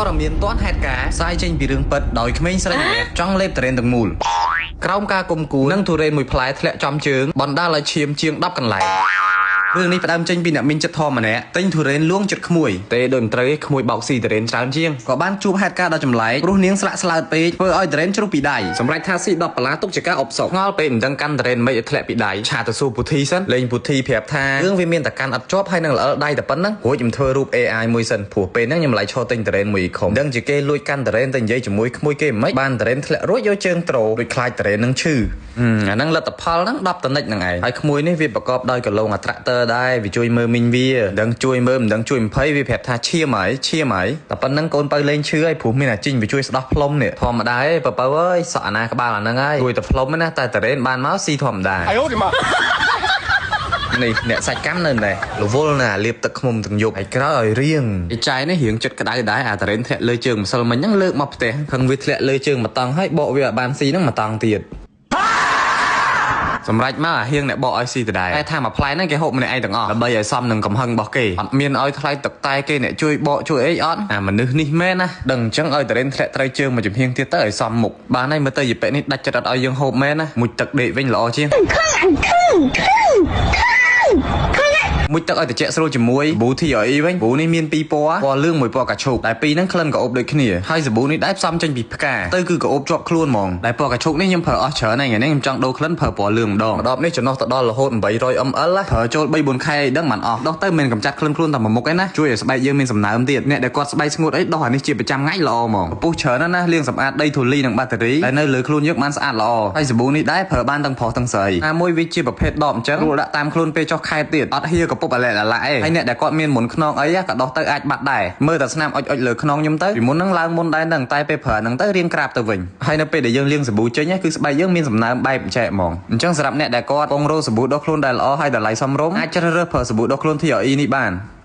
ព័ត៌មានទាន់ហេតុការណ៍ផ្សាយចេញពីរឿងពិតដោយក្មេងស្រីម្នាក់ចង់លេបទុរេនទាំងមូលក្រោមការគុំគួននិងទុរេនមួយផ្លែធ្លាក់ចំជើងបណ្ដាលឲ្យឈាមជាង10កន្លែងរឿងនេះផ្ដើមចេញពីអ្នកមានចិត្តធម៌ម្នាក់ទិញទុរេនលួងចិត្តក្មួយទេដូចមិនត្រូវឯងក្មួយបោកស៊ីទុរេនច្រើនជាងក៏បានជួបហេតុការណ៍ដ៏ចម្លែកព្រោះនាងស្លាក់ស្លើតពេកធ្វើឲ្យទុរេនជ្រុះពីដៃសម្រាប់ថាស៊ី10បន្លាទុកជាការអបសុកងល់ពេកមិនដឹងកាន់ទុរេនមិនឲ្យធ្លាក់ពីដៃឆាទៅសួរពុធីសិនលេងពុធីប្រាប់ថារឿងវាមានតែកាន់អត់ជាប់ហើយនឹងល្អិលដៃតែប៉ុណ្្នឹងរួចខ្ញុំធ្វើរូប AI មួយសិនព្រោះពេលហ្នឹងខ្ញុំឡៃឈរទិញទុរេនមួយខំដឹងជាគេលួចកាន់ទុរេនទៅនិយាយជាមួយក្មួយគេមិនបានទុរេនធ្លាក់រួចយកជើងត្រូដូចខ្លាចទុរេននឹងឈឺអាហ្នឹងលទ្ធផលហ្នឹង10តនិចហ្នឹងឯងហើយក្មួយនេះវាប្រកបដោយកលងអាត្រាក់ទ័រដែរវាជួយមើលមីងវាមិនដឹងជួយមើលមិនដឹងជួយ20វាប្រាប់ថាឈាមហើយឈាមហើយតែប៉ុណ្្នឹងកូនបើលេងឈឺហើយព្រោះមានអាជីងវាជួយស្ដោះផ្លុំនេះធម្មតាឯងបើបើអើយសក់អាណាក្បាលអាហ្នឹងហើយជួយតែផ្លុំណាតែតរេនបានមកស៊ីធម្មតានេះអ្នកសាច់កម្មនៅនេះរវល់ណាលាបទឹកឃ្មុំទាំងយប់ហើយក្រោយឲ្យរៀងឯចាយនេះរៀងចិត្តក្តៅដែរអាតរេនធ្លាក់លើជើងម្សិលមិញហ្នឹងលើកមកផ្ទះខឹងវាធ្លាក់លើជើងមួយតង់ហើយបកវាឲ្យបានស៊ីហ្នឹងមួយតង់ទៀតសម្រាប់មកអាហៀងអ្នកបកឲ្យស៊ីដដែលតែថាមួយផ្លែហ្នឹងគេហូបម្នាក់ឯងទាំងអស់ដើម្បីឲ្យសមនឹងកំហឹងរបស់គេអត់មានឲ្យថ្លៃទឹកតែគេអ្នកជួយបកជួយអីអត់អាមនុស្សនេះមែនណាដឹងអញ្ចឹងឲ្យតរេនធ្លាក់ត្រូវជើងមួយចំហៀងទៀតទៅឲ្យសមមុខបានហើយមើលទៅយិប៉នេះដាច់ចិត្តអត់ឲ្យយើងហូបមែនណាមួយទឹកដេកវិញល្អជាងមួយទឹកឲ្យត្រជាក់ស្រួលជាមួយប៊ូ TRE វិញប៊ូនេះមានពីរពណ៌ពណ៌លឿងមួយពណ៌កាឈូកតែពីរហ្នឹងក្លិនក៏អូបដូចគ្នាហើយសាប៊ូនេះដែរផ្សំចេញពីផ្កាទៅគឺក៏អូបជាប់ខ្លួនហ្មងដែលពណ៌កាឈូកនេះខ្ញុំប្រើអស់ច្រើនហើយថ្ងៃនេះខ្ញុំចង់ដូរក្លិនប្រើពណ៌លឿងម្ដងម្ដងនេះចំណុះទៅដល់រហូត 800 ml ប្រើចូល 3 4 ខែអីដឹងមិនអស់ដោះទៅមិនកំចាត់ក្លិនខ្លួនតែមួយមុខឯណាជួយឲ្យស្បែកយើងមានសំណើមទៀតអ្នកដែលគាត់ស្បែកស្ងួតអីដោះអានេះជាប្រចាំថ្ងៃល្អហ្មងពពុះច្រើនណាស់លាងសម្អាតដីធូលីនិងបាក់តេរីដែលនៅលើខ្លួនយើងបានស្អាតល្អហើយសាប៊ូនេះដែរប្រើបានទាំងប្រុសទាំងស្រីណាមួយវាជាប្រភេទដបអញ្ចឹងរួចដាក់តាមខ្លួនពេលចុះខែទៀតអត់ហៀកពុបអាឡែអាឡាឯងហើយអ្នកដែលគាត់មានមុនខ្នងអីក៏ដោះទៅអាចបាត់ដែរមើលតែស្នាមអុចអុចលើខ្នងខ្ញុំទៅពីមុនហ្នឹងឡើងមុនដែរហ្នឹងតែពេលប្រើហ្នឹងទៅរៀងក្រាបទៅវិញហើយនៅពេលដែលយើងលាងសាប៊ូចេញគឺស្បែកយើងមានសំណើមបែបចែកហ្មងអញ្ចឹងសម្រាប់អ្នកដែលគាត់កងរោសាប៊ូដោះខ្លួនដែលល្អហើយតម្លៃសមរម្យអាចជ្រើសរើសប្រើសាប៊ូដោះខ្លួន TRE នេះបាន។